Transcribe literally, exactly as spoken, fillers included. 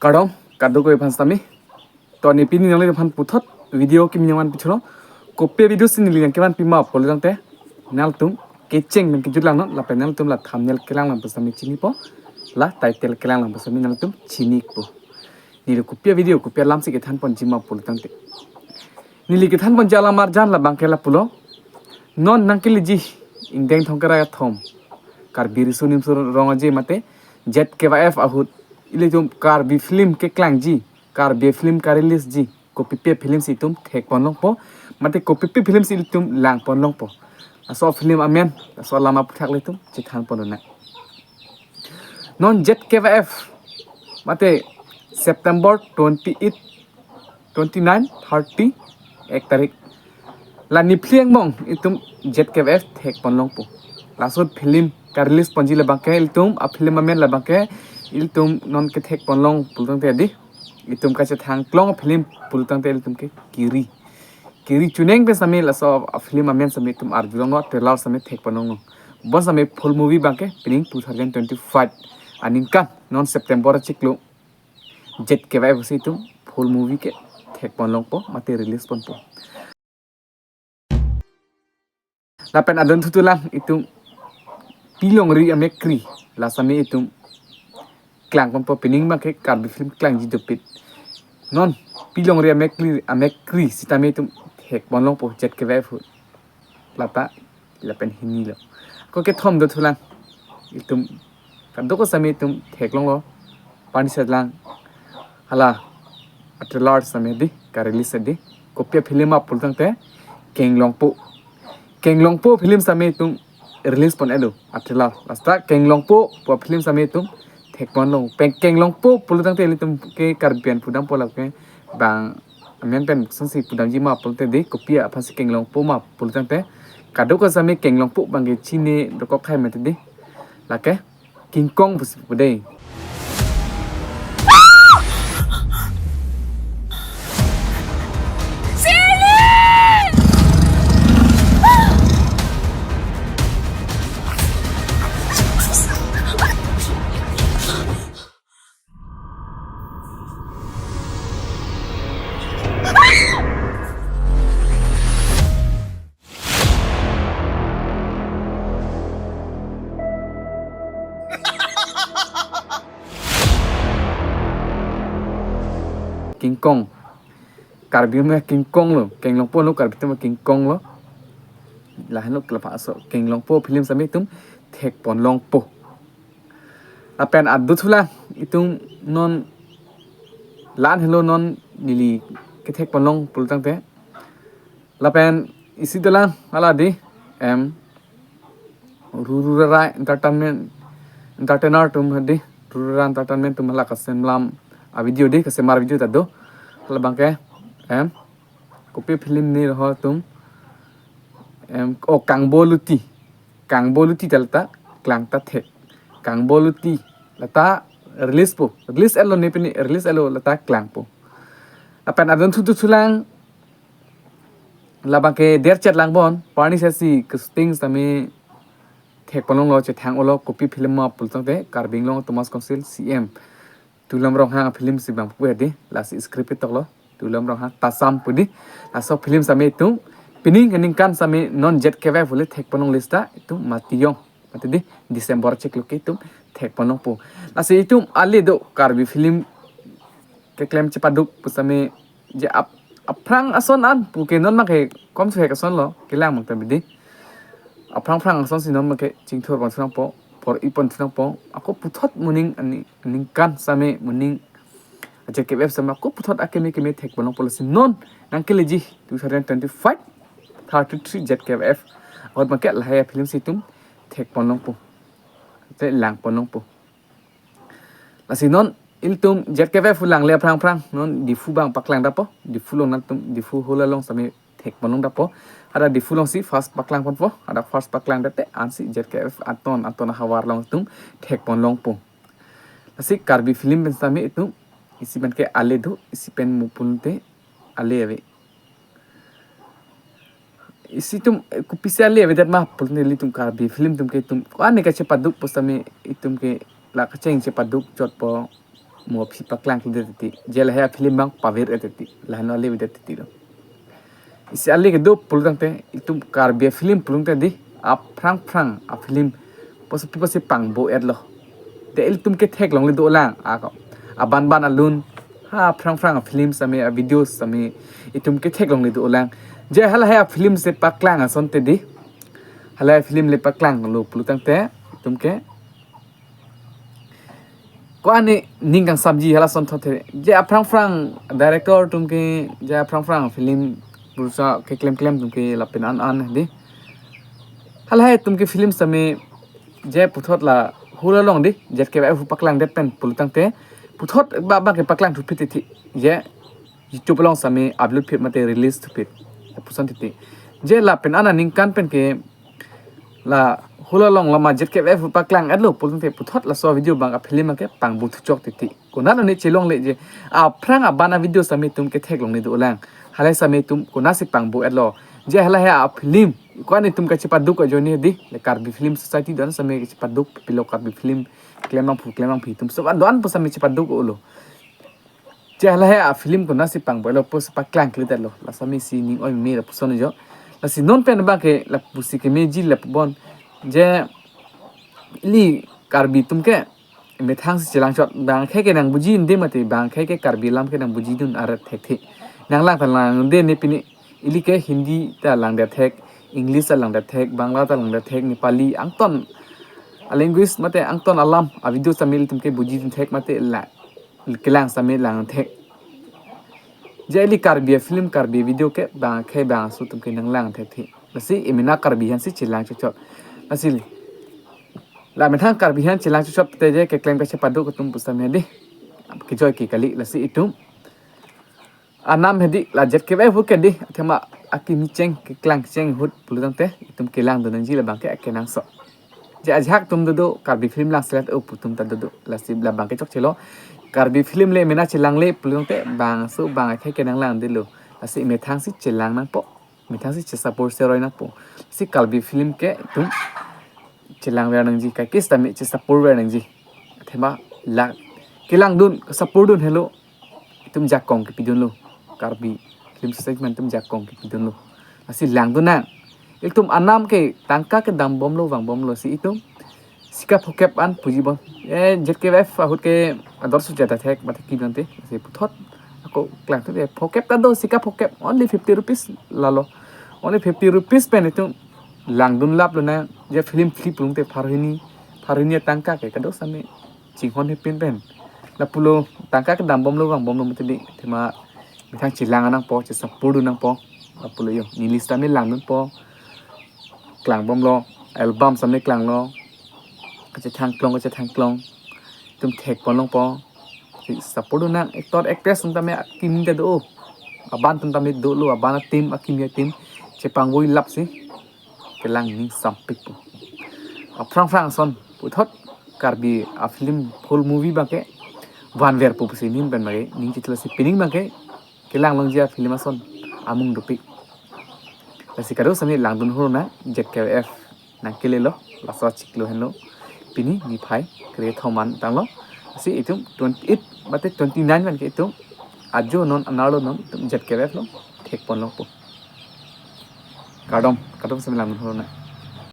Kardom, kadokave aphan sitame. To ne pini nangliphan puthot video kimi nangvan pithulo. Kopi video si neli nangkevan pima pulo tangte, nanglitum kecheng pen kejutlang non, lapen nanglitum la thumbnail kelang lang pu sitame chinipo, la title kelang lang pu sitame nanglitum chinikpo. Neli kopi video, kopi alam si kethan ponji ma pulo tangte, neli kethan ponji alam arjan labangke lapulo. Non nangkeleji ingdeng thomkre ra kethom Karbi Riso Nimso Rong Aje mate Z K Y F ahut ilitum Karbi film keklangji, Karbi film ka-release ji, kopipi film si itum thek ponlongpo, mate kopipi film si itum lang ponlongpo. Laso film amen, laso alam aputhak ilitum chethan pon nang. Non Z K Y F mate September twenty-eight, twenty-nine, thirty, ek tarik, la niphli angbong itum Z K Y F thek ponlongpo. Laso film ka-release ponji labangke ilitum, a film amen labangke ilitum non kethek ponlong pulo tangte dei, itum kachethang klong film pulo tangte ilitum ke kiri. Kiri chuneng pen sitame laso a film amen sitame itum arjulong non, trailer sitame thek ponlong non. Bon sitame full movie abangke pining two thousand twenty-five aningkan non September achiklo Z K Y F si itum full movie ke thek ponlongpo mate release ponpo. Lapen adon thutulang itum Pilongri Amek Kri, la sitame itum klang ponpo, pining abangke Karbi film klangji dopik. Non Pilongri Amek Kri, Amek Kri sitame itum thek ponlongpo Z K Y F ahut. Lata, lapen hini lo. Ako kethom dothulang. Itum kadokave sitame itum theklonglo. Pani setlang. Hala a trailer sitame dei, ka-release dei. Kopi a film ma pulo tangte Kenglongpo. Kenglongpo film sitame itum release pon-etlo a trailer. Lasi ta Kenglongpo pu film sitame itum thek ponlong. Pen Kenglongpo pulo tangte ilitum ke Karbi an pudampo, lake bang amen pen kosonsi pudamji ma pulo tangte dei, kopi aphansi Kenglongpo ma pulo tangte, kadokave sitame Kenglongpo abangke chini dokok hai mati dei. Lake King Kong pusi pu dei. King Kong. Karbi ma King Kong lo, Kenglongpo lo, Karbi atum King Kong lo. Lahenlo kelaphaso Kenglongpo film sitame itum thek ponlongpo. Lapen adothulang itum non la-an helo non neli kethek ponlong pulo tangte. Lapen isi dolang hala dei, em, Rurara Entertainment, Entertainer atum dei, Rurara Entertainment atum hala kasemlam a video dei, kasemar video ta do. Hala abangke, em, kopi film ni roho atum, em, oh, Kangbo Luti. Kangbo Luti ta lata klang ta thek. Kangbo Luti lata release po. Release-etlo ne pini, release-etlo lata klangpo. Lapen adon thutu thulang labangke derchet lang bon, pani sesi ke shooting sitame thek ponlonglo, chethang-olo, kopi film ma pulo tangte Karbi Anglong Autonomous Council C M Tuliram Ronghang a film si bang pu dei, lasi script toklo Tuliram Ronghang Tasam pu dei. Laso film sitame itum pining aningkan sitame non Z K Y F le thek ponlong lista itum mati jong. Mati dei, December achiklo ke itum thek ponlongpo. Lasi itum ale do Karbi film keklem chepaduk pu sitame je ap-, aphrang ason an pu ke non make kom suhek ason lo, kelang mang ta bidi. Aphrang phrang ason si non make chingthur pon thunangpo, por-i pon thunangpo. Ako puthot moning ani-, aningkan sitame moning a Z K Y F sitame ako puthot akeme keme thek ponlongpo, lasi non nangkeleji two thousand twenty-five thirty-three Z K Y F ahut abangke lahai a film si itum thek ponlongpo. Te lang ponlongpo. Lasi non ilitum Z K Y F pu langle aphrang phrang non Diphu abang paklang dapo, Diphu along nangtum, Diphu hall along sitame thek ponlong dapo. Hadak Diphu alongsi first paklang ponpo, hadak first paklang det te ansi Z K Y F aton aton ahavar along itum thek ponlongpo. Lasi Karbi film pen sitame itum isi pen ke ale do, isi pen mo pulote ale ave. Isi itum, eh, kopisi ale avedet ma pulote ilitum Karbi film atum ke itum ko-an ne kachepaduk pu sitame itum ke la kacheng chepaduk chotpo. mo aphi paklang tu det titi. Je lahei a-film abang pavir et titi. Lahenlo ale vedet titi lo. Isi ale kedo pulo tangte, itum Karbi a-film pulo tangte di, aphrang phrang a-film pusi pusi pangbo-et lo. Te ilitum ketheklongle dolang, ako. Aban ban alun, ha aphrang phrang a-film sitame, a-video sitame, itum ketheklongle dolang. Je halahei a-film si paklang asonte di. Halahei a-film le paklanglo pulo tangte, itum ke ko-an ning kangsam ji halason thothe. Je aphrang phrang director atum ke, je aphrang phrang film bursa keklem klem atum ke lapen an an di. Halahei atum ke film sitame je puthot la hula along di, Z K Y F ahut paklang det pen pulo tangte, puthot ba ba ke paklang thuphit titi. Je YouTube along sitame upload phit mate release thuphit. Lapuson titi. Je lapen an aningkan pen ke la hula along lama Z K Y F ahut paklang-et lo pulo tangte puthot laso video abang a-film ke pangbo thuchok titi. Konat lo ne chelongle je. Aphrang aban a-video sitame itum ketheklongle dolang. Halahei sitame itum konatsi pangbo-et lo. Je halahei a-film. Ko-an itum kachepaduk ajoine di. Le Karbi Film Society do-an sitame kachepaduk pilo Karbi film klem abangphu klem abangphi atum. So do-an pu sitame chepaduk-o lo. Je halahei a-film konatsi pangbo-et lo pusi paklang kle det lo. La sitame isi ning oi me lapuson jo. Lasi non pen abang ke lapusi kemeji lapu bon. Je ili Karbi atum ke methang si chelang chot bang khei ke nangbuji un-e mate bang khei ke Karbi alam ke nangbuji dun arat thekthe. Nanglang ta langdunde ne pini ili ke Hindi ta langdet thek, English ta langdet thek, Bangla ta langdet thek, Nepali angton a-language mate angton alam a-video sitame ilitum ke buji dun thek mate la kelang sitame lang thek. Je ili Karbi a-film Karbi video ke bang khei bang aso atum ke nanglang thekthe. Lasi emena Karbi aphan si chelang chot chot. Lasi la methang Karbi aphan chelang chot chot te je keklem kachepaduk atum pu sitame di. Kejoi ke kali lasi itum anam hedi la Z K Y F ahut ke di. Athema akimi cheng keklang cheng ahut pulo tangte itum kelangdun nangji labang ke akenangsot. Je ajahak atum dodo Karbi film langselet-o pu atum ta dodo. Lasi labang ke chokchelo. Karbi film le emena chelangle pulo tangte bang aso bang akhei ke nanglangdelo. Lasi methang si chelang nangpo. Methang si chesupport seroi nangpo. Si Karbi film ke itum chelangver nangji, kaiketa sitame chesupport ver nangji. Athema la kelangdun, support dun helo. Itum jakong kepidunlo. Karbi Film Society atum jakong kepidunlo. Lasi langdun nang. Itum anam ke tangka kedam bomlo vang bomlo si itum sika phokep an puji bom. Eh, Z K Y F ahut ke ador suja ta thek, mate ki bante. Si puthot ako klang thu phokep ta do, sika phokep only fifty rupees lalo. Only fifty rupees pen itum langdun laplo na, je film free pulo tangte pharo hini, pharo hini tangka ke kado sitame chinghon hepin pen. Lapulo tangka kedam bomlo vang bomlo mate di, athema methang chelang nangpo, chesupport dun nangpo. Lapulo jo, neli sitame langdunpo. Klang bomlo, album sitame klanglo. Kachethang klong, kachethang klong. Itum thek pon longpo. Si support dun nang, actor actress atum tame akimi ta do. Aban atum tame dolo, aban a-team, akimi a-team. Chepangvoi lap si kelang ning sampik po. Aphrang phrang ason puthot Karbi a-film full movie abang ke vanver po pusi ning pen abang ke ning chitlo si pining abang ke kelang longji a-film ason amung dopik. Lasi kado sitame langdun hur na, Z K Y F nangkelelo, laso achiklo henlo. Pini niphai kre-thom an tanglo. Lasi itum twenty-eight mate twenty-nine pen ke itum ajo non anerlo non itum Z K Y F along thek pon longpo. Kardom, kardom sitame langdun hur na.